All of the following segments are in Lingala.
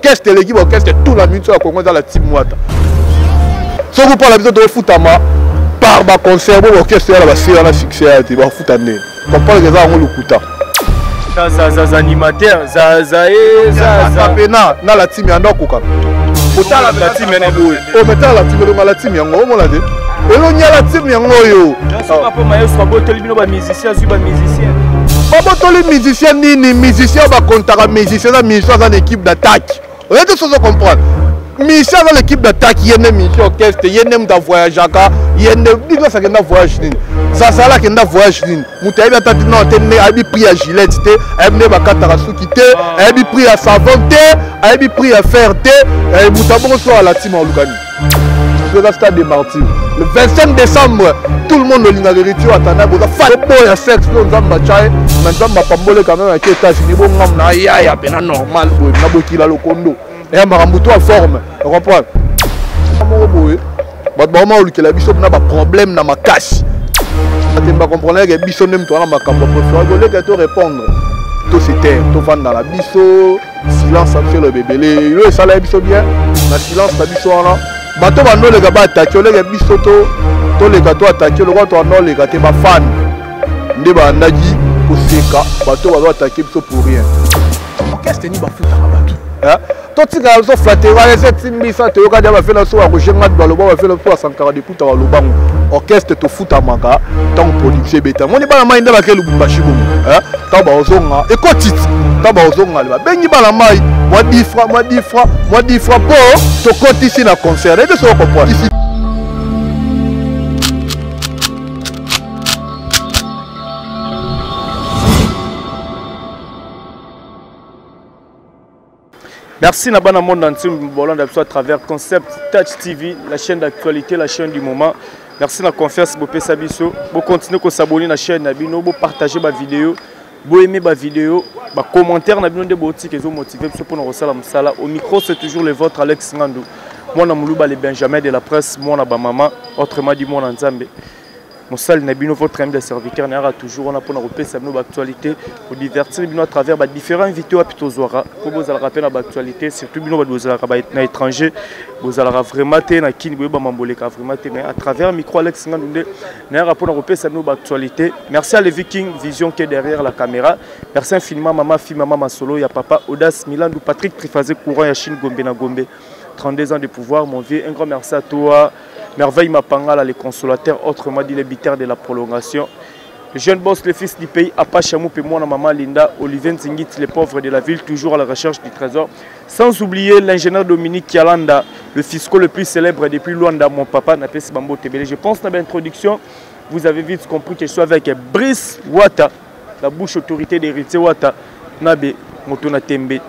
Orchestre eleki ba orchestre tout la minute ya Congo eza la team Wata. Soki mpona biso tofutama par ba concert bo orchestre ya ba sera na succès ya te bafuta nde. Comprendre eza yango lokuta. Za za za animateur za za e za za pena na la team ya ndako kaka. Otala la team ya boye. O mais tala la team elonga la team yango omona te. Elongi ya la team yango oyo. Papa Maestro abotoli bino ba musiciens azwi ba musiciens. Babotoli musicien nini? Musicien bakontaka musicien na musicien aza na équipe d'attaque. Oye te sozo comprendre. Musicien aza na équipe d'attaque ye nde musicien orchestre ye nde moto avoyageaka ye nde Bigos akenda voyage nini? Zazala akenda voyage nini? Moto ayebi ata non te nde ayebi prix ya gilette te, ayebi nde bakataka suki te, ayebi prix ya savon te, ayebi prix ya fer te, moto abongo so alatima oluka nini? Eza stade de martyr le 25 décembre, tout le monde olingaka héritier Watanabe oza fan boya sexe oyo Nzambe atya ye na Nzambe apambole quand même ake États-Unis bongamu na yaya pena normal boye na bokila lokondo eya makambo to forme comprendre moko boye bato bakoma kolukela biso na baproblème na makasi batemba comprendre ke biso nde moto wana makambo préféré koleka to répondre to se taire tovanda na biso silence na biso eloba ebele yo esala biso bien na silence na biso wana bato bandoleka baatake oleke biso to toleka to atake lokola toanda oleka te bafane nde bandaki koseka bato bazo atake biso pour rien. Orchestre nini bafutaka bato? Totikala biso flatte wana eza etimbisa toyoka dia bafela so ya Roger Ngad baloba bafela so ya Sankara Dekuta balobango orchestre tofutamaka ntango production ebeta moni bana mai nde bake Lubumbashi bongo ntango baozonga ekotiti ntango baozonga babengi bana mai mwa difra mwa difra mwa difra mpo tokotisi na concert ete soko comprendre. Merci na bana monde entier bolanda biso à travers Concept Touch TV, la chaîne d'actualité, la chaîne du moment. Merci na confiance bopesa biso. Bo continuer ko s'abonner na chaîne na bino, bo partager ba vidéo, bo aimer ba vidéo, ba commentaire na bino nde botika ezo motiver biso pona kosala mosala. Au micro c'est toujours le vôtre Alex Ngandou. Mwana Muluba le Benjamin de la presse, mwana ba mama, autrement dit mwana Nzambe. Mosali na bino, votre humble serviteur nayaka toujours wana mpona kopesa bino baactualité, kodivertir bino à travers badifférents invités wapi tozwaka mpo bozalaka mpe na baactualité, surtout bino bato bozalaka na étranger, bozalaka vraiment te na kini boyeba mamboleka vraiment te, mais à travers micro Alex Ngandou nde nayaka mpona kopesa bino baactualité. Merci à Levi King Vision qui est derrière la caméra. Merci infiniment mama fi mama masolo ya papa Audace Milandou Patrick Trifazé courant ya Chine Gombe na Gombe 32 ans de pouvoir mon vieux, un grand merci à toi Merveille Mapangala, les consolateurs, autrement dit les biteurs de la prolongation. Le jeune boss, le fils du pays, Apache Moupe, moi, maman Linda, Olivier Nzingit, les pauvres de la ville, toujours à la recherche du trésor. Sans oublier l'ingénieur Dominique Kialanda, le fisco le plus célèbre depuis Luanda, mon papa, Napesi Bambo Tebele. Je pense dans l'introduction, vous avez vite compris que je suis avec Brice Wata, la bouche autorité d'héritier Wata, Nabe, Motona Tembe.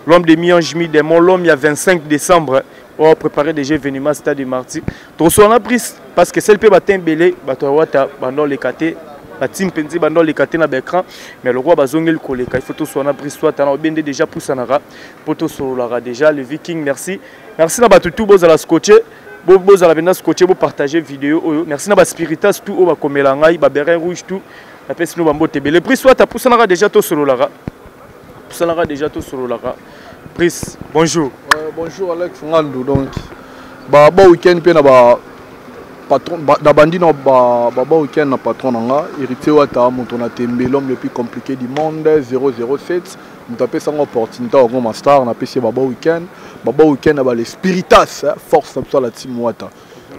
L'homme de mi-ange, mi-démon, l'homme il y a 25 décembre, on va préparer déjà événement stade de martyr. Toswana Brice parce que celle pe batin belé bato wata bando lekate ba team penzi bando lekate na écran mais le roi bazongeli koleka, il faut toswana Brice wata na obende déjà pusanaka poto sololaka déjà le Viking. Merci, merci na bato tout bozala scotché, bo bozala benda scotché, bo partager vidéo oyo. Merci na ba spiritas tout oyo bakomela ngai ba béret rouge tout na pesi no bambote belé. Brice wata pusanaka déjà tosololaka, pusanaka déjà tosololaka. Brice, bonjour. Bonjour Alex Ngandou. Donc ba ba week-end pe na ba patron ba, na bandi na ba, ba, ba week-end na patron nanga héritier Wata moto na tembe, l'homme le plus compliqué du monde 007 moto apesa ngo opportunité ya kokoma star na pesi ba ba week-end ba ba week-end na ba les spiritas, hein, force na biso la team Wata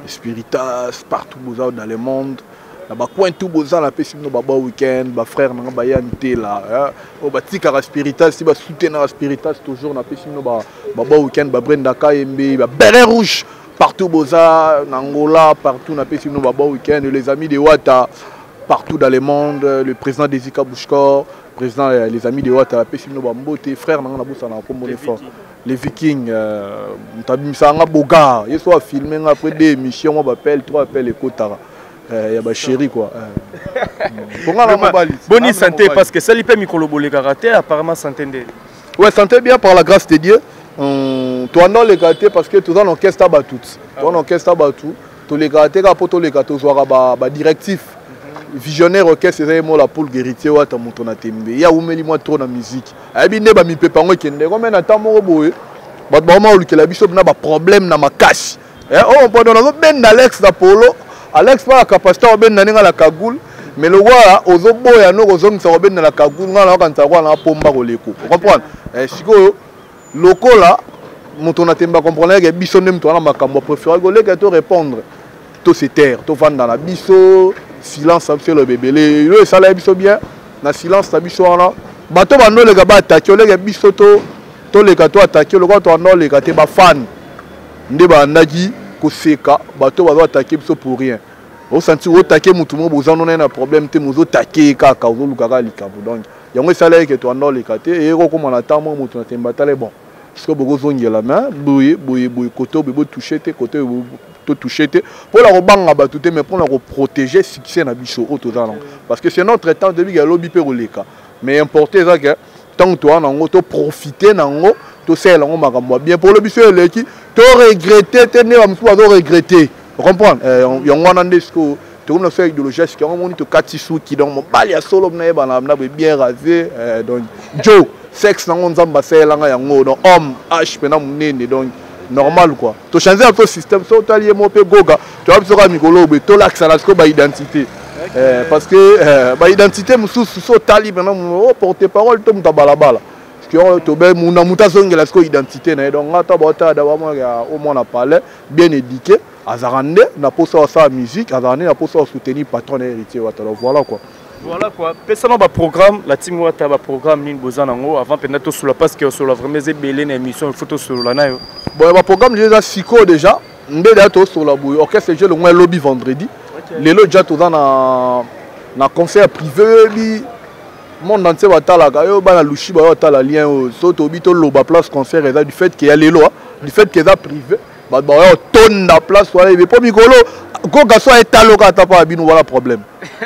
les spiritas partout boza dans le monde na ba coin tout boza na pesi bino ba ba week-end ba frère nanga ba ya ntela, hein, oyo batikaka spiritas ti basoutenaka spiritas toujours na pesi bino ba ba ba week-end ba Brenda Kayembe ba béret rouge partout boza na Angola partout na pesi bino ba ba week-end les amis de Wata partout dans le monde, le président Desika Bouchkor, président les amis de Wata pesi bino ba mbote frère nanga na bosa na kombo ne fort les Vikings, mtabimisa nga bogar yeso a filmé nga après deux émissions moi ba appelle trois appels ekotaka. Ya ba chéri quoi. Bonga na mobali. Bonne santé parce que ça lui permet mikolo boleka raté apparemment santé ndé. Ouais, santé bien par la grâce de Dieu. Toi non les gâtés parce que tout dans l'orchestre ba tout. Toi dans l'orchestre ba tout. Tous les gâtés ka poto les gâtés zoara ba ba directif. Visionnaire orchestre c'est moi la poule guéritier wata moto na tembe. Ya umeli moi trop na musique. Ayebi nde ba mipepa ngo kende. Comme na temps moko boye. Bato bakoma kolukela biso na baproblème na makasi. Oyo mpo nazobenda Alex na polo, Alex mpa na capacité akobenda ndenge na cagoule, mais lokola ozoboya no kozongisa kobenda na cagoule, ngai nayokanisa lokola na pomba koleko. Ocomprendre? Sikoyo lokola moto na temba comprendre ke biso nde moto wana makambo apréféré koleka to répondre, to se taire, tovanda na biso, silence na biso eloba ebele. Oyo esala ye biso bien na silence na biso wana, bato bando oleka baatake, oleka biso to toleka to atake, lokola toanda oleka te, bafane nde bandaki koseka bato bazo atake biso pour rien. Osanti otake motu moko boza nona ye na problème te, mozotake ye kaka, ozoluka kaka likambo. Donc yango esala ye ke toanda oleka te. Eye kokóma na ntango moko moto na temba tala, bon, sikoyo bokozongela mais boye boye boye, kote oyo botouche te, kote oyo totouche te, mpona kobanga bato te, mais mpona koprotéger succès na biso oyo toza nango, parce que c'est notre temps. Toyebi ke alobi mpe koleka, mais importe eza ke ntango toza nango, toprofite nango, tosalela yango makambo ya bien, mpo lobi so eleki, toregrete te nde bamosusu bazoregrete. Comprendre? Yango wana nde sikoyo tokomi na so ya idéologie ya sika. Yango moni tokati suki, donc mobali ya solo nayebana na boye, bien rasé, donc jo sexe nango Nzambe asalelanga yango, donc homme h mpena monene, donc normal quoi. Tochange na biso système. So otali ye mo mpe Goga, toya biso kaka mikolo boye, tolakisa na sikoyo baidentité, parce que baidentité mosusu so otali mpena o porte parole to moto ya balabala tobe muna moto azongela sikoyo identité na ye. Donc nga ta baotala da bamonaka omwana palais bien éduqué, azalaka nde na posa asala musique, azalaka nde na posa asoutenir patron na Héritier Wata. Donc voilà quoi. Voilà quoi. Pesana baprogramme, la team Wata, baprogramme nini boza nango avant mpenza tosolola, parce que osolola vraiment eza ebele na émission, il faut tosolola na yo. Bon, baprogramme déjà eza sikoyo déjà nde deya tosolola boye. Orchestre je longwa elobi vendredi, lelo déjà toza na concert privé. Oyebi monde entier batalaka yo, bana lushi bayo batala lien oyo. So toyebi toloba place concert eza, du fait ke ya lelo, du fait ke eza privé, bato baoya kotonda place wana ebe, mpo mikolo koka so etaloka ata mpo ya bino wana problème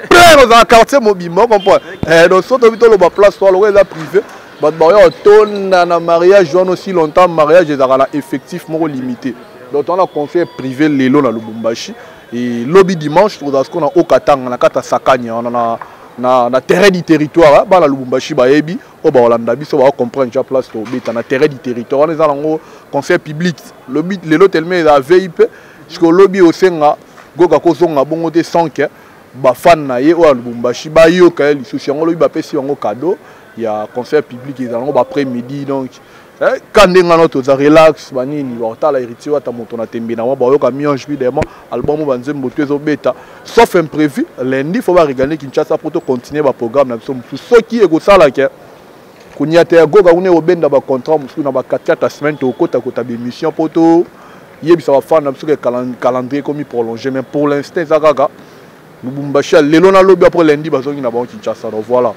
plein ozala quartier mobimba, ocomprendre? Donc so toyebi toloba place wana, lokola eza privé, bato baoya kotonda na mariage wana. Aussi longtemps mariage ezalaka na effectif moko limité. Donc toza na concert privé lelo na Lubumbashi, et lobi dimanche tokozala sikoyo na Okatanga, na kati ya Sakania wana, na terrain du territoire. Bana Lubumbashi bayebi, oyo bakolanda biso bakocomprendre déjà place tobeta na terrain du territoire wana. Eza nango concert public lobi, lelo telema eza vip, sikoyo lobi osenga Goka kozonga bongo te sans ke bafan na ye oyo ya Lubumbashi bayoka ye lisusu. Yango lobi bapesi yango cadeau ya concert public, eza nango baprès midi. Donc ka ndenge wana toza relax, banini bakotala Héritier Wata, moto na tembe na mwa bayoka mionge bidema album oyo banzembo to ezobeta. Sauf imprévu, lundi faut baregagner Kinshasa po tocontinue baprogramme na biso mosusu. Soki ekosalaka koniata ya Goga kuna, ekobenda bacontrat mosusu na ba4 semaine, tokotakota bémission mpo toyebisa bafan na biso ke calendrier ekomi prolongé. Mais pour l'instant eza kaka Lubumbashi lelo na lobi, après lundi bazongi na bango Kinshasa. Donc voilà.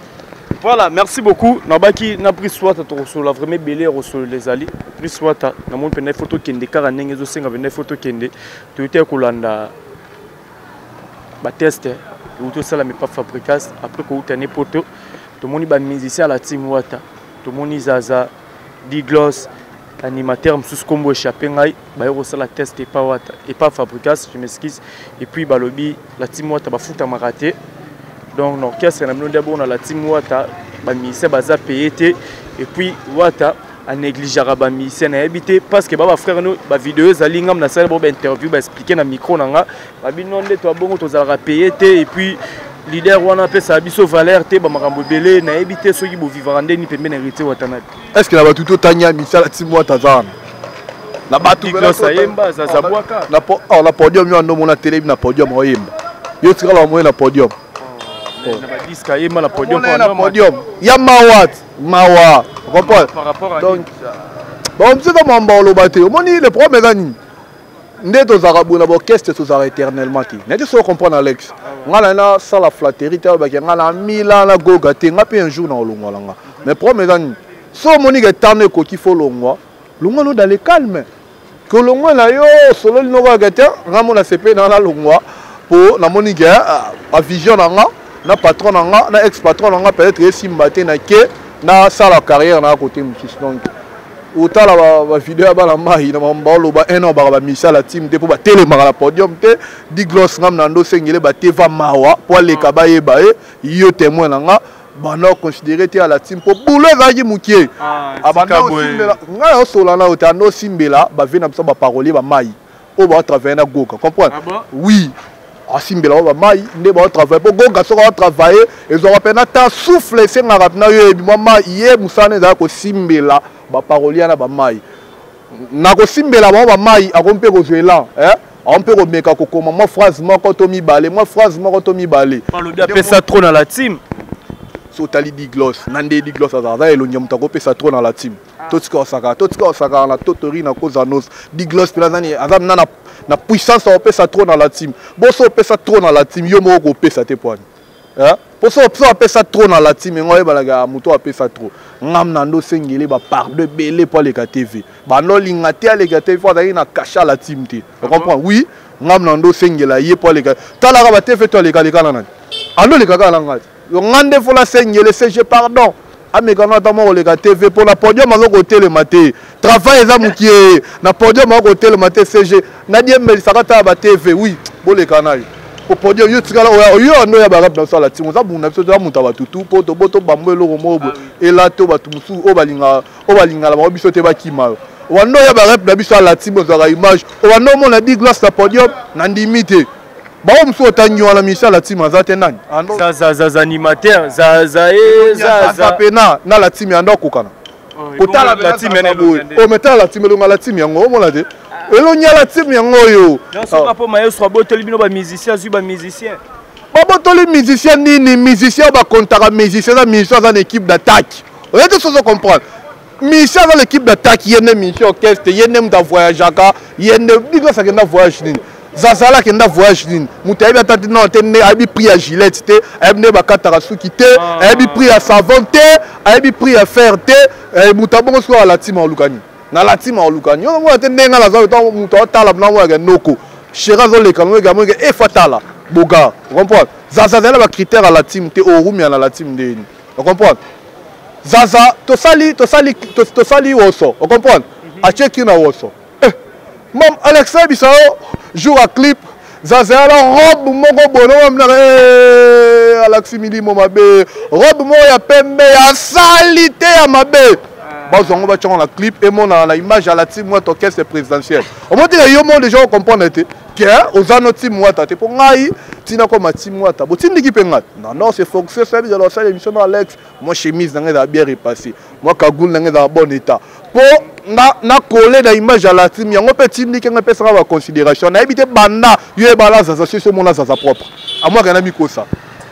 Voilà, merci beaucoup. Nabaki na Brice Wata, tokosolola vraiment ebele ya kosolola ezali. Brice Wata, namoni mpenza ifo tokende kaka ndenge ezosenga, mpenza ifo tokende. Toyei te kolanda bateste euti osalama epa Fabricas après kouta ne poto. Tomoni bamusicien ya la team Wata, tomoni Zaza, Diglos, animateur mosusu nkombo échappé ngai, baye kosala test epa Wata, epa Fabricas, je m'excuse. Et puis balobi la team Wata bafutamaka te. Donc na orchestre na bino nde bona la team Wata bamusicien baza paye te, et puis Wata anégligeaka bamusicien. Nayebi te, parce que ba bafrère no bavideo ezali ngam nasali bo bainterview, baexplike na micro na nga, babino nde to bongo tozalaka paye te, et puis leader wana apesaka biso valeur te, bamakambo ebele. Nayebi te soki bovivaka ndeni pembeni na Héritier Watanabe. Est ce que na bato totanya misala ti Wata aza wana na bato? Ayemba, Zaza Bwaka. Na podium yo ando mona telemi na podium oyemba, yo tikala bamoye na podium. Na badisque ayemba na podium. Na podium ya mawa, mawa, comprendre? Donc bon, biso eza mwamba oloba te. Omoni, le problème eza nini? Nde tozalaka boye na baorchestre, tozalaka éternellement te. Nayete soki comprendre Alex, nga na nasala flatterie te, alobaki nga na mila na Goga te, nga mpe un jour na olongwa nga. Mais problème eza nini? So omoni ke tano ekoki, fo longwa, longwa no dans le calme, kolongwa na yo osololi noko kaka te. Nga mona sepe na nalongwa mpo namoni ke bavision na nga na patron na nga na ex patron na nga peut-être esimba te, na ke nasala carrière na côté mosusu. Donc otala bavideo ya bana mai na baoloba un an baka bamisala team te mpo batelemaka na podium te. Diglos, ngam na ndo osengele bateva mawa mpo aleka, bayeba ye yo témoin na nga. Banda oconsidere te ya la team mpo bulo ezalaki mokie. Ah, abanda osimbela ngai osola na yo te, anda osimbela bave na biso baparolier bamai oyo baotravaille na Goga, comprendre? Ah bon? Oui, asimbela bango bamai nde baotravaille mpo Goga soki aotravaille ezwaka mpena ta souffle, esengaka mpena yo yebi mwa mai ye mosala ezalaka kosimbela baparolier na bamai. Na kosimbela bango bamai, akomi mpe kozwa elan, eh? Akomi mpe komeka kokoma mwa phrase moko to mibale, mwa phrase moko to mibale. Balobi apesa trop na la team. So otali Diglos na nde Diglos azala, aza elongi ya moto akopesa trop na la team. Totika osakana, totika osakana na totori na kozanos. Diglos mpena azani, aza na na puissance akopesa trop na la team. Boso opesa trop na la team, yo moko kopesa te poani. Po so apesa trop na la team, yango ayebalaka moto apesa trop. Ngam na ndo osengeli bapardon ebele mpo aleka TV. Bando olinga te aleka TV mpo azalaki na kasha la team te. Ocomprend? Oui, ngam na ndo osengela ye mpo aleka. Talaka ba TV to alekaleka na nani? Ando oleka kaka na ngai. Yo nga nde fola sengele CG pardon. Ameka na ata moko oleka TV mpo na podium azo kotelema te. Travail eza mokie. Na podium azo kotelema te CG. Nadiembelisaka ta ba TV. Oui, boleka na yo. Po podium yo tikala oya yo ando ya barap na sala tingo za bunda biso za muta batutu po to boto bambo eloko moko boye. Ela to batu mususu oyo balinga, oyo balingala bango biso te bakima yo. Wando ya barap na biso ala tingo ezwaka image. Wando omona Diglas na podium na ndimi te. Bango mosusu otangi wana misala la team aza te nani? Za za za za animateur, za za e za za pena na la team ando akokana. Kotala la team ene boye. O metala la team elonga la team yango omona te. Elongi ya la team yango oyo. Nyonso ka po maestro abotoli bino ba musicien, azwi ba musicien. Babotoli musicien nini? Musicien bakontaka musicien za musicien aza na équipe d'attaque. Oye te sozo comprendre. Musicien aza na équipe d'attaque, ye nde musicien orchestre, ye nde moto avoyageaka, ye nde Diglas akenda voyage nini? Zazala akenda voyage nini? Moto ayebi ata te non te nde ayebi prix ya gilette te, ayebi nde bakataka suki te, ayebi prix ya savon te, ayebi prix ya fer te, moto abongo sikoyo ala ntima oluka nini? Na la ntima oluka nini? Yo omona te ndenge nga naza ntango moto aotala na monaka noko chéri azoleka na monaka monaka e fa tala bogar, comprendre? Zaza azali na ba critère ya la team te, orumia na la team ndeni, comprendre? Zaza tosali tosali tosali woso, comprendre? Acheki na woso. Mam Alex ayebisa yo jour ya clip Zaza ya la robe moko boye nomonaka alakisi milimo mabe, robe moko ya pembe ya salite ya mabe. Bazwa yango batyango na clip emonana na image ya la team wata orchestre présidentiel. Omoni te yo moko déjà ocomprendre te ke oza no team wata te. Mpo ngai ntina koma team wata botindiki mpe ngai non non c'est forcé sabi ezala osala émission na Alex. Moi chemise na ngai ezala bien repassé, moi cagoule na ngai ezala bon état mpo na coller na image ya la team yango mpe tindiki ngai epesaka ba considération. Nayebi te banda yo yebala Zaza soki omona Zaza propre amwaka na mikosa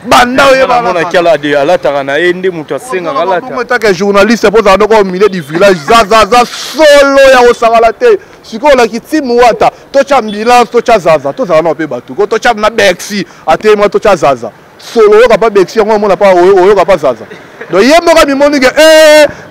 banda oyeba amonaki alataka na ye nde moto asengaka alata. Etaka journaliste mpo ozala noko au milieu du village. Zaza solo ya kosakala te. Sikoyo olaki team wata totya ambulance, totya Zaza, tozala nao mpe bato ko totya na Bexi atema, totya Zaza solo oyoka pa Bexi yango omona pa oyoka pa Zaza. Donc ye moko amimoni ke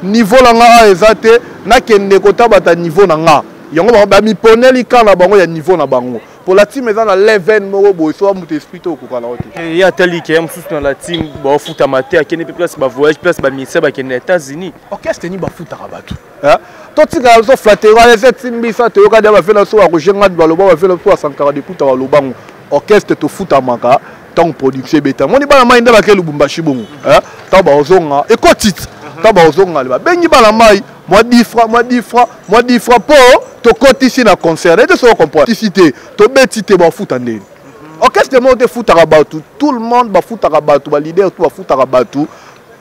niveau na nga awa eza te, nakende kotabata niveau na nga yango bango bamiponeli ka na bango ya niveau na bango. Po la team eza na level moko boye, so moto esprit te okoka na yo te. Ye atali ke ya mosusu na la team baofutama te, akende mpe place ba voyage, place ba ministère bakende na États-Unis. Orchestre ni bafutaka bato. Totikala biso flatterie wana eza etimbisa toyoka dia bafela so ya Roger Ngad baloba bafela so ya Sankara Dekuta balobango. Orchestre tofutamaka ntango production ebeta. Moni bana mai nde bake Lubumbashi bongo. Ntango baozonga ekotite, ntango baozonga babengi bana mai mwa 10 francs, mwa 10 francs, mwa 10 francs mpo tokotisi na concert. Ete soko comprendre tisi te tobeti te bafuta ndeni. Orchestre moko te futaka bato, tout le monde bafutaka bato, ba leader tout bafutaka bato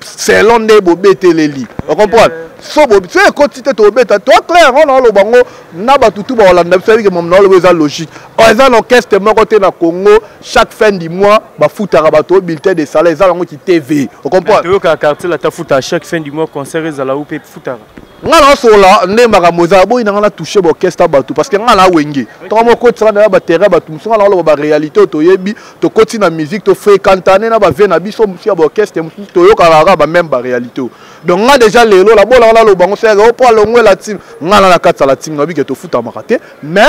selon nde bobeteleli. Ocomprendre? So bo so ekoti te tobeta to clair on aloba ngo na bato tu baolanda biso yebike momo na oloba eza logique. Oyo eza na orchestre moko te na Congo chaque fin du mois bafutaka bato bulletin de salaire eza nango ki TV. Ocomprendre? Toyokaka quartier la tafuta chaque fin du mois concert ezala ou pe futaka. Nga na sola nde makambo eza boyi na nga na toucher ba orchestre bato parce que nga na wenge. Tongo moko kotisaka na ba terrain bato mosusu nga na oloba ba réalité oyo toyebi, tokoti na musique, tofréquentane na ba vie na biso mosusu ya ba orchestre mosusu toyokaka kaka ba même ba réalité oyo. Donc nga déjà lelo la bola nga naloba ngo seka opo alongwe la team nga na na kati ya la team na bike tofutamaka te mais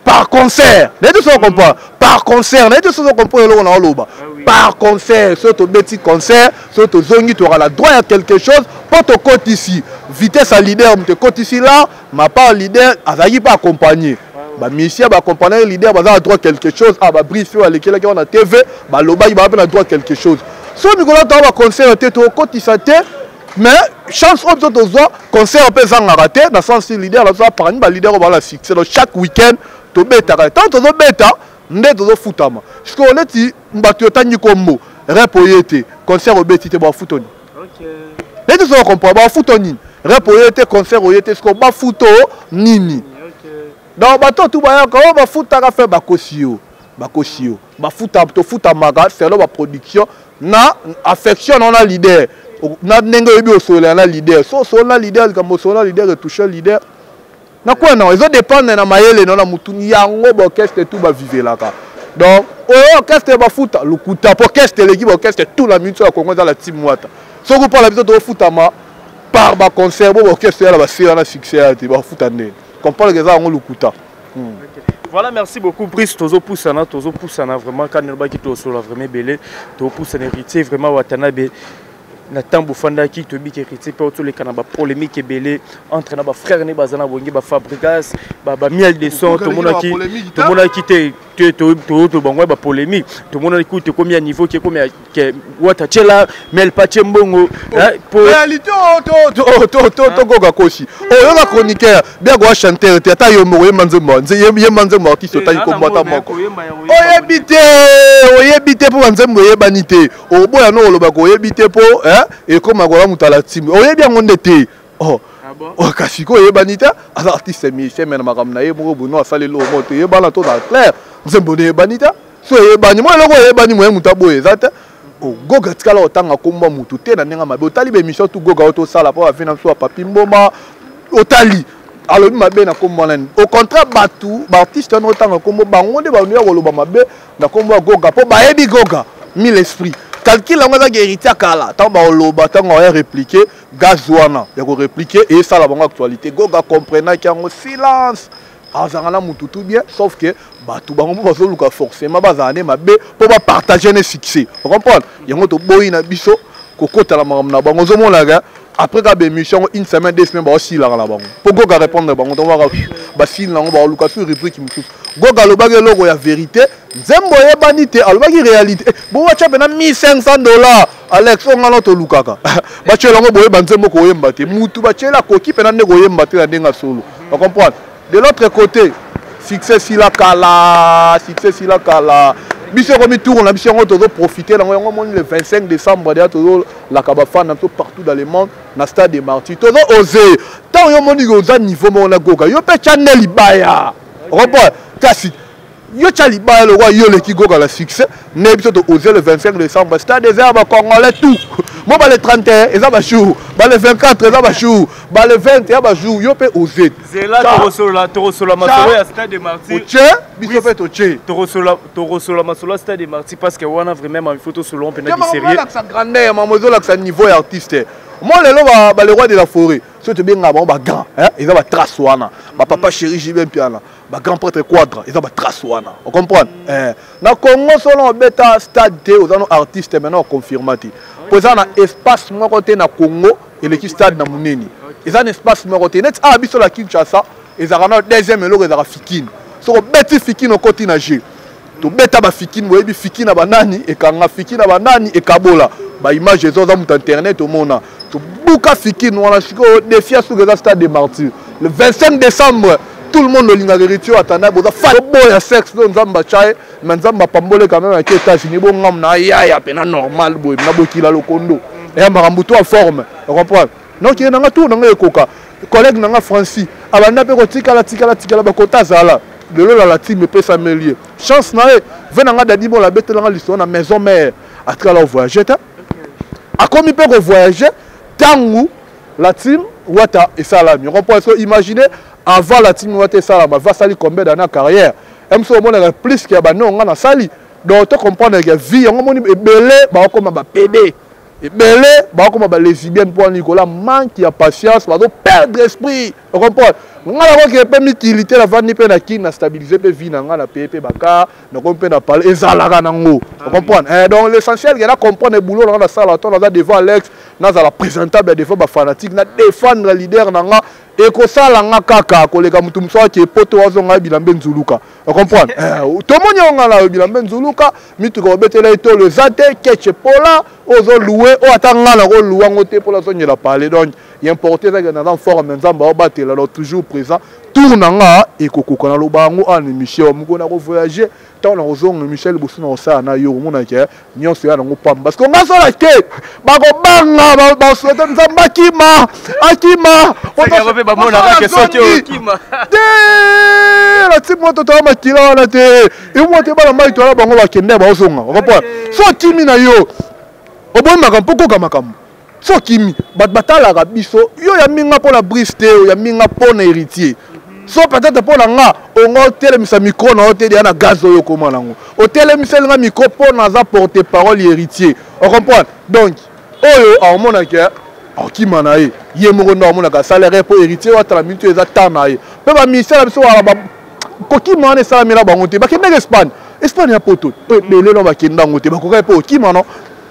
par concert. Nayebi te soki comprendre par concert, nayebi te soki comprendre eloko na oloba par concert. Soki tobeti concert, soki tozongi tokala la droit ya quelque chose mpo tokotisi vitesse ya leader moto ekotisi la ma part leader azalaki mpe accompagné ba musicien ba accompagné leader baza na droit quelque chose. Ah, ba brief oyo alekelaki wana TV balobaki baza mpe na droit quelque chose. So mikolo toa baconcert te, tokotisa te, mais chance oyo biso tozwa, concert mpe ezangaka te na sens leader nazo parmi baleader oyo bala succès. Donc chaque week-end tobetaka, ntango tozobeta nde tozofutama. Sikoyo neti bato otangi kombo, rep oye te, concert obeti te, bafuto nini? Neti soki comprendre, bafuto nini? Rep oye te, concert oye te, sikoyo bafuto nini? Donc bato tu bayaka oyo bafutaka fe, bakosi yo, bakosi yo. Bafuta, tofutamaka selon baproduction na affection na leader, na ndenge oyebi osolola na leader. So osolola na leader, likambo osolola na leader etouche leader na kwa na ezodépendre na mayele na mutu yango. Baorchestre tout bavivelaka. Donc oyo orchestre bafuta, lokuta, po orchestre eleki baorchestre tout la minute ya Congo eza la team Wata. Soki mpona biso tofutama par baconcert, bo baorchestre yala basila na succès ya te, bafuta ndeni? Comprendre que eza yango lokuta. Voilà, merci beaucoup Brice. Tozopusana, tozopusana vraiment. Quand nalobaki tosola vraiment ebele, topusana. Héritier vraiment Watanabe, na ntango bofandaki, toyebi ke Héritier mpe otoleka na bapolémique ebele entre na bafrère ne baza na bongi, bafabrigas, bamiel de son. Tomonaki, tomonaki te to bango ya bapolémique. Tomonaki kutu ekomi ya niveau ke ekomi Wata tiela miel patie mbongo. Réalité tokoka kosi oyo oza chroniqueur bien koa chanteur te. Ata yo moko yemba nzembo, yemba nzembo artiste otali kombo ata moko oyebi te, oyebi te mpo banzembo eyebani te. Oboya no olobaka oyebi te mpo ekóma kola moto ala timi oyebi yango nde te. Oh, oh, kasi ko oyebani te, aza artiste musicien, mais na makambo na ye moko bono asali eloko moko te eyebana to na clair. Nzembo nde eyebani te. So eyebani mo eloko eyebani moye moto aboye eza te. Goga tikala otanga komba mutu te na ndenge mabe. Otali baémission tu Goga oyo tosala mpo bavi na biso ya Papi Mboma, otali alobi mabe na kombo nani? Au contraire, bato baartiste wana otanga kombo bango nde banoya koloba mabe na kombo ya Goga, mpo bayebi Goga mille esprit. Calcul yango ezaki héritier kala. Ntango baoloba, ntango aya répliquer, gaz wana ya korépliquer esala bango actualité. Goga comprenaki yango, silence, azalaka na mutu tout bien, sauf que bato bango mpo bazoluka forcément bazala nde mabe mpo bapartage ne succès. Ocomprendre yango, toboyi na biso kokotala makambo na bango. Ozomonaka après ka baémission yango, une semaine, 2 semaines, baosilaka na bango mpo Goga répondre bango. Tomonaka basili nango, baoluka sur rubrique mosusu. Goga alobaki eloko ya vérité, nzembo oyebani te, alobaki réalité. Bowatya mpena 1500 $, Alex oyo ngana tolukaka batiela yango, boyeba nzembo koyemba te. Mutu batiela akoki mpena nde koyemba te na ndenge ya solo, ocomprendre. De l'autre côté, succès sila kala, succès sila kala. Biso ekomi tour na biso, yango tozoprofite nango. Yango moni le 25 décembre deya tozolaka bafan na biso partout dans le monde na stade de Martyr. Tozo ose ntango yo moni oza niveau moko na Goga, yo mpe tya nde libaya, comprendre. Kasi yo tya libaya lokwa yo oleki Goga na succès nde biso to ose le 25 décembre, stade eza ya bacongolais tout mo. Ba le 31 eza bajour, ba le 24 eza bajour, ba le 20 eza bajour. Yo mpe ose. Zela, tokosolola, tokosolola masolo ya stade de Martyr. Otie biso mpe totie. Tokosolola masolo ya stade de Martyr, parce que wana vraiment il faut tosolola mpena du sérieux. Ezolakisa grandeur, mamo, ezolakisa niveau ya artiste mo. Lelo ba le roi de la forêt, soki tobengaka bango bagrand, eza batrace wana. Bapapa chéri JB Mpiana, bagrand prêtre Quadra, eza batrace wana, ocomprendre. Na Congo solo obeta stade te, oza no artiste maintenant oconfirma te, po eza na espace moko te na Congo eleki stade na monene. Eza na espace moko te neti awa biso na Kinshasa. Ezalaka na deuxième eloko, ezalaka Fikine. Soki obeti Fikine, okoti na jeu. Tobeta bafikine, boyebi Fikine na banani ekanga, Fikine na banani ekabola baimage, eza oza moto internet omona tobuka Fikine wana. Sikoyo défi ya suka eza stade de Martyr le 25 décembre. Tout le monde olingaka héritier atanda, boza boya sexe oyo Nzambe atya ye, mais Nzambe apambole quand même. Ake États-Unis, bongamu na yaya mpena normal boye na bokila lokondo eya makambo to aforme, ocomprendre. Donc ye nanga tour nanga ekoka. Collègue nanga Francis abanda mpe kotikala tikala tikala bakota, azala lelo na la team, epesameli ye chance na ye. Ve nanga Dadi Mola abetelanga lisolo na maison mère, atikala voyage te, akomi mpe kovoyage ntango la team Wata esalami. Comprendre, so imagine avant la team Wata esalama, va asali combien d'années carrière mso omonaka plus ke ya banongo nga nasali. Donc to comprendre ke vie yango moni ebele bakokoma bapd, ebele bakokoma balesbienne mpo Nicolas manque ya patience, bazoperdre esprit, ocomprendre. Nga nakoki mpe mikili te, navandi mpe na Kini, na stabilise mpe vie na nga, na paye mpe bakar, nakomi mpe na pale, ezalaka nango. Ocomprendre? Eh, donc l'essentiel ke na comprendre boulot na nga, nasala to naza devant Alex, nazala présentable devant bafanatique, na défendre leader na nga. Ekosala nga kaka koleka motu mosusu ake poto, azonga bilamba nzuluka. Ocomprendre? Eh, tomoni yango, nga na yo bilamba nzuluka, mituka obetela etolo eza te, keche pola ozoluwe oyo, ata nga nakoluwa yango te mpola azongela pale. Donc importe ezaki naza forme, Nzambe aobatela, donc toujours présent. Tour na nga ekokoka, naloba yango awa na émission. Moko nakovoyage, ntango nakozonga, émission liboso na kosala na yo, omonake nyonso ya nango pamba, parce que nga sola te, bakobanga, baswete Nzambe akima akima te. Nati moto toya makila wana te, emwa te, bana mai toyala bango, bakende, baozonga. Okomprendre? So okimi na yo, oboyi makambo mpo koka makambo. So okimi, bato batalaka biso. Yo yaminga mpo na Brice te, oyaminga mpo na Héritier. So peut-être mpo na nga, onga otelemisa micro na yo te, deya na gaz oyo okoma nango, otelemiseli nga micro mpo naza porte parole Héritier. Ocomprendre? Donc oyo aomonake akokima na ye, ye moko nde aomonaka salaire mpo Héritier oyo atala minute eza temps na ye. Mpe baministère na biso wana, kokima wana esalamela bango te. Bakendaka Espagne, Espagne ya poto oyo ebele no, bakenda yango te, bakokaki mpe kokima no,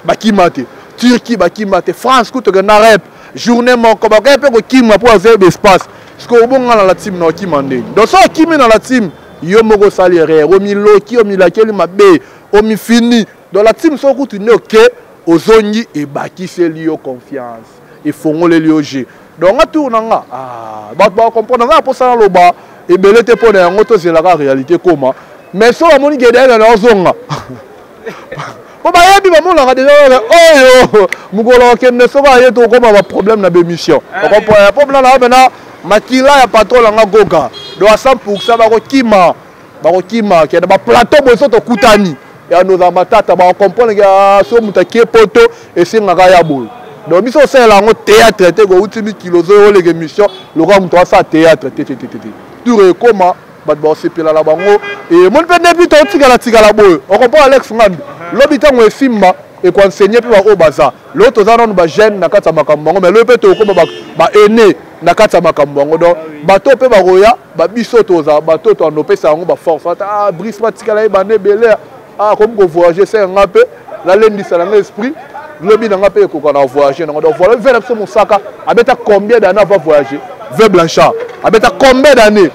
bakima te. Turquie bakima te, France kutu okenda rep journée moko, bakokaki mpe kokima mpo azali baespace. Parce que obonga na la team na okima ndeni. Donc so okimi na la team, yo moko osali erreur, omiloki, omilakeli mabe, omifini. Donc la team, so kutu nde oke, ozongi, ebakiseli yo confiance, efongoleli yo jeu. Donc nga, tour na nga, ah, bato bacomprendre nga. Mposa naloba ebele te mpo na yango, tozelaka réalité koma. Mais so bamoni gedayena na ozonga, mpo bayebi, bamonaka deja oyo mokolo akende, soki aye, tokokoma baproblème na bémission. Okomprendre? Mpo mna na mena makila ya patron nanga Goga, donc à 100 bakokima, bakokima kende baplateau boye. So tokutani ya nozala matata, bakocomprendre ke so moto akie poto, esengaka ya boye. Donc biso osalela yango théâtre te, kouti mikilo ozoyo oleka émission lokola moto asala théâtre te, te, te, te, te. Tour ekoma, bato bakosepela na bango. Emoni mpe ndepi totikala tikala boye. Ocomprendre, Alex Ngandu? Lobi ntango esimba, ekoenseigner mpe baoyo baza lelo. Toza nanu bajeune na kati ya makambo yango, mais lobi mpe tokokoma baene na kati ya makambo yango. Donc bato mpe bakoya, babiso tozala bato toandopesa yango baforce. Ata ah, Brice batikala ye bana ebele, ah, komi kovoyage, se yanga mpe nalendisa nanga esprit, lobi nanga mpe ekoka na voyage nango. Donc voilà, ve na biso mosaka abeta combien d'années ava voyager? Ve Blanchard abeta combien d'années?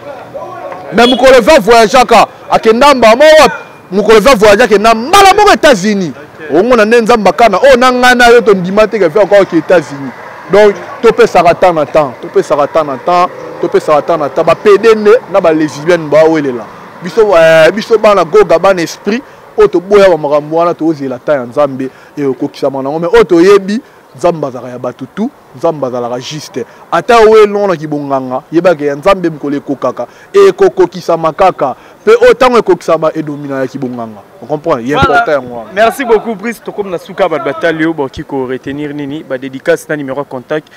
Mais mokolo va voyageaka, akenda mbama wapi? Mokolo va voyage, akenda mbala moko États-Unis. Omona nde Nzambe akana oyo na ngai na yo tondima te ke encore ke États-Unis. Donc topesaka temps na temps, topesaka temps na temps, topesaka temps na temps. Bapede nde na balesbienne bawelela biso, biso bana Goga, bana esprit oyo toboya bamakambo wana. Tozela temps ya Nzambe ekokisama nango. Mais oyo toyebi, Nzambe azalaka ya bato tu, Nzambe azalaka juste. Ata oyo elongaki bonganga, yebaka ya Nzambe mokolo ekokaka, ekokokisama kaka. Mpe oyo ntango ekokisama, edominayaki bonganga. Ocomprendre? Ye important yango wana. Merci beaucoup, Brice. Tokomi na suka. Bato batali oyo bakoki koretenir nini? Badédicace na numéro ya contact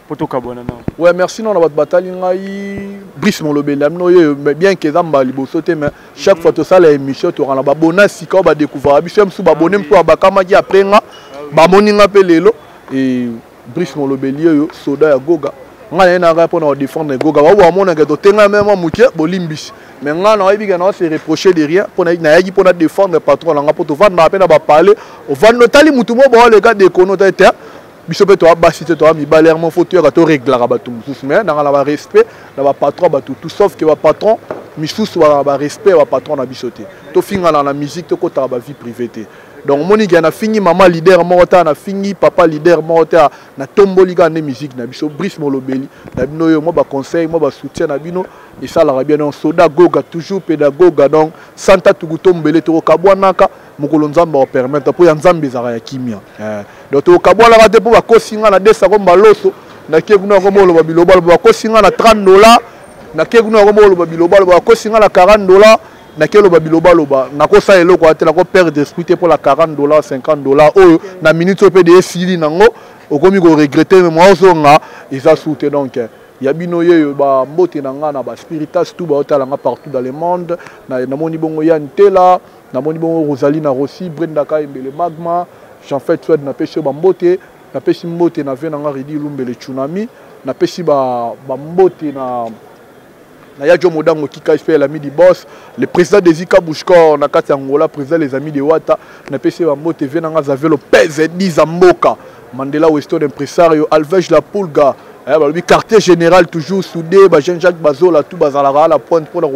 po tokabwana nao. Ouais, merci. Non, na bato batali ngai, Brice Molobeli na bino oyo. Bien ke eza mbala liboso te, mais chaque fois tosala émission, tokana babona sika oyo badécouvrir biso ya mosusu, babone mosusu babakamaki après nga, bamoni nga mpe lelo. E Brice Molobeli oyo, soda ya Goga. Ngai naye naka mpona kodéfendre Goga. Bao bamonaka totenga me mwa moke, bolimbisi, mais ngai nayebi ke nao se reprocher de rien, mpo nayaki mpona défendre patron na nga, mpo tovandaka mpe na bapale. Ovandi, otali mutu mo baoleka dekono te te. Biso mpe toya basi te, toya mibale yango, fo toyaka toreglaka bato mosusu. Mais nanga na barespect na bapatron bato tout, sauf ke bapatron misusu bazala na barespect ya bapatron na biso te. Tofingana na musique, tokotaka bavie privée te. Donc omoni ke nafingi mama leader moko te, nafingi papa leader moko te, natomboli kaka nde musique na biso. Brice Molobeli na bino oyo, mwa baconseil, mwa basoutien na bino esalaka bien. Donc soda Goga, toujours pédagoga. Donc santa tuku tombele, tokokabwanaka mokolo Nzambe akopermettre, mpo ya Nzambe ezalaka ya kimia. Donc tokabwanaka te mpo bakosi nga na desako mbaloso, nakie kuna yango moloba biloba loba. Bakosi nga na 30 dollar, nakie kuna yango moloba biloba loba. Bakosi nga na 40 dollar, nake loba biloba loba. Nakosala eloko wana te, nakoperdre esprit te mpo la 40 dollar, 50 dollar oyo na minute oyo mpe de esili nango, okomi koregretter. Me mwa ozonga eza su te. Donc ya bino yeyo, bambote na nga na baspiritas tout baotala nga partout dans le monde. Namoni bongo Yan Tela, namoni bongo Rosalie na Rossi, Brenda Kayembele, Magma Jean Fait Swed, napesi yo bambote. Napesi mbote na ve na nga Ridi Lumbele Tsunami, napesi bambote na Na ya Jo Modango Kika SP, l'ami du boss, le président des Ika Bouchkor na kati ya Angola, président les amis de Wata, napesi ye bambote. Vie nanga Xavier Lopez Diza Mboka, Mandela Weston impresario, Alvege la Pulga, balobi quartier général toujours soudé, ba Jean Jacques Bazola tout bazalaka à la pointe mpona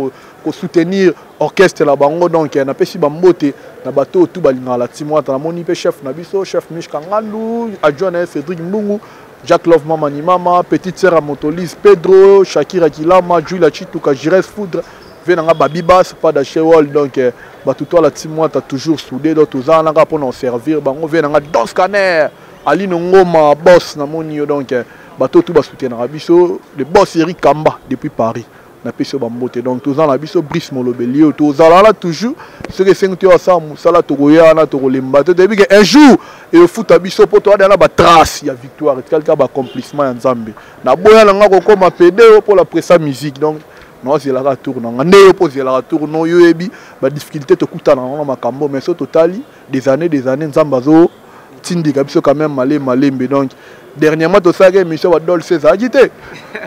kosoutenir orchestre na bango. Donc napesi bambote na bato oyo tout balingaka la team Wata. Namoni mpe chef na biso, chef Mishka Ngandu, adjoint na ye Cédric Mbungu, Jacques Love Mama ni Mama, petite sœur ya Motolise, Pedro, Shakira Kilama, Julia Chituka, Jires Foudre, ve nanga Babi Bass, pas d'Achewol. Donc bato to la team Wata toujours soudé. Donc toza nanga mpona servir bango. Ve nanga Don Scanner, Aline Ngoma, boss namoni yo. Donc bato tout basoutenaka biso, le boss Eric Kamba depuis Paris, napesi yo bambote. Donc toza na biso Brice Molobeli oyo, tozala wana toujours. Soki esengi toyo asala mosala, tokoya wana, tokolemba te. Toyebi ke un jour efuta biso, mpo toyada na batrace ya victoire, etikali kaka baaccomplissement ya Nzambe. Naboya na nga kokóma pede oyo mpo la presa musique. Donc naozelaka tour na nga nde yo mpo ozelaka tour no yo. Oyebi badifficulté tokutana nango na makambo, mais so totali des années, des années, Nzambe azotindika biso quand même malembe malembe. Donc dernièrement tosalaki émission, badolce ezalaki te.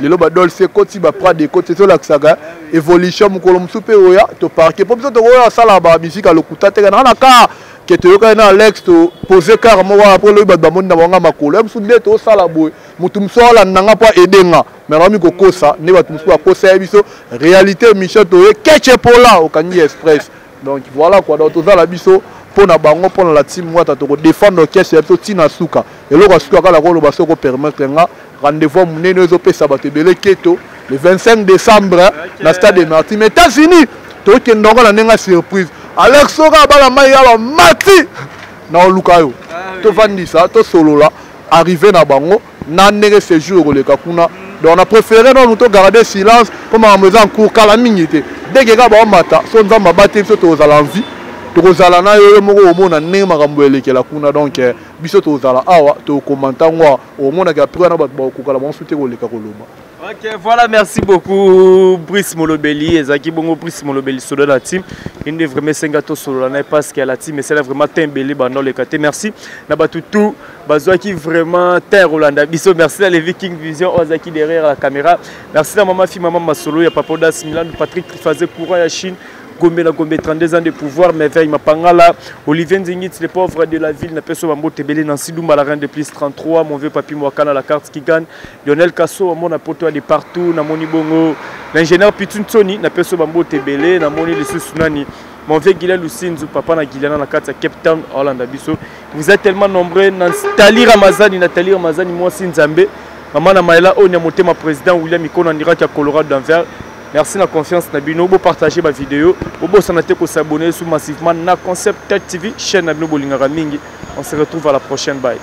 Lelo badolce ekoti, baprade ekoti, ezolakisaka évolution. Mokolo mosusu mpe oya toparke, mpo biso tokoya asala bamusike ya lokuta te. Nanga na car ke toyokani na Alex, topose car moko wana mpo lobi bato bamoni na bango makolo ya mosusu nde tosala boye. Motu mosusu alanda nga mpo aede nga, mais nakomi kokosa nde bato mosusu bakosa ye biso réalité. Émission toye keche pola okangi express. Donc voilà quoi. Donc tozala biso mpo na bango, mpo na la team Wata, tokodefendre orchestre ya biso ntina suka. Eloko ya suka kaka koloba, soki opermettre nga, rendez-vous monene oyo ezopesa bato ebele keto, le 25 décembre na stade de Martyr. Mais États-Unis tokende yango na ndenge ya surprise. Alex, soki bana mai ya bamati na oluka yo, tovandisa, tosolola arrivé na bango na ndenge séjour ekoleka kuna. Donc on a préféré nanu togarde silence mpo makambo eza en cours. Kala mingi te, deke kaka baomata so Nzambe abate biso, tokozala en vie, tokozala na yo, yo moko omona ndenge makambo elekela kuna. Donc biso tozala awa, tokomanta ngo awa, omonaka après wana bato bakokokala bango su te koleka koloba. Ok, voilà, merci beaucoup Brice Molobeli. Ezaki bongo Brice Molobeli solo la team. Il est vraiment senga to solo na parce que la team c'est vraiment tembele bando le kate. Merci. Na batu tout bazwaki vraiment terre Rolanda biso. Merci à les Viking Vision Ozaki derrière la caméra. Merci à maman fi maman Masolo ya Papa Das Milan Patrick Trifazé courant ya Chine. Gombe na Gombe, 32 ans de pouvoir, merveille Mapangala, Olivier Nzingit, les pauvres de la ville, Napeso Bambo Tebele, Nancy Dumba, la reine de plus 33, mon vieux Papi Mwakana, la carte qui gagne, Lionel Kasso, mon apoto de partout, Namoni Bongo, l'ingénieur Pitun Tony, Napeso Bambo Tebele, Namoni Lisusu Nani, mon vieux Guylain Lusinzu, papa na Guylain na kati ya Cape Town, Hollande Biso. Vous êtes tellement nombreux, Nathalie Ramazani, Nathalie Ramazani, moi Nzambe, maman na Maëla Onya Motema, président William Ikona Ndiraki ya Colorado Denver. Merci na confiance na bino, bo partager ba vidéo, bo bosana te ko s'abonner sous massivement na Concept Tech TV, chaîne na bino bolingaka mingi. On se retrouve à la prochaine, bye.